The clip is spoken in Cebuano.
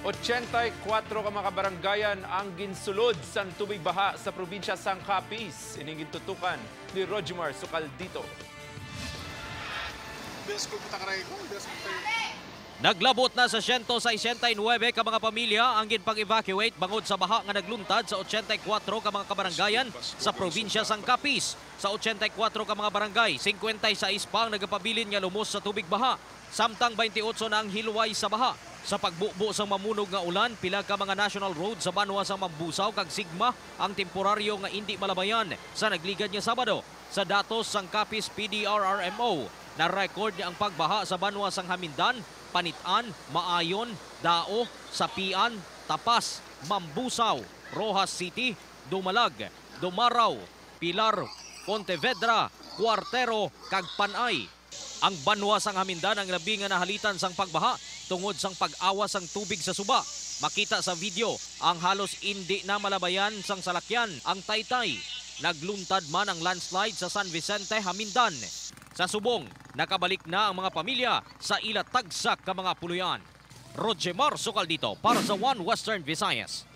84 ka mga baranggayan ang ginsulod sang tubig baha sa probinsya sang Capiz. Ining gintutukan ni Rogimar Sucaldito. Naglabot na sa 169 ka mga pamilya ang ginpang-evacuate bangod sa baha nga nagluntad sa 84 ka mga kabaranggayan sa probinsya sang Capiz. Sa 84 ka mga barangay, 56 pa ang nagapabilin nga lumos sa tubig baha. Samtang 28 na ang hilway sa baha. Sa pagbubo sang mamunog nga ulan, pila ka mga national road sa banwa sang Mambusaw kag Sigma ang temporaryo nga indi malabayan sa nagligad nga Sabado. Sa datos sang Capiz PDRRMO, na-record niya ang pagbaha sa banwa sang Hamindan, Panitan, Maayon, Dao, Sapian, Tapas, Mambusaw, Roxas City, Dumalag, Dumaraw, Pilar, Pontevedra, Cuartero, kag Panay. Ang banwa sang Hamindan ang labi nga nahalitan sang pagbaha tungod sang pag-awas sang tubig sa suba. Makita sa video ang halos indi na malabayan sang salakyan ang Taytay. Nagluntad man ang landslide sa San Vicente, Hamindan. Sa Subong, nakabalik na ang mga pamilya sa ila tagsak ka mga puluyan. Roger Sucaldito para sa One Western Visayas.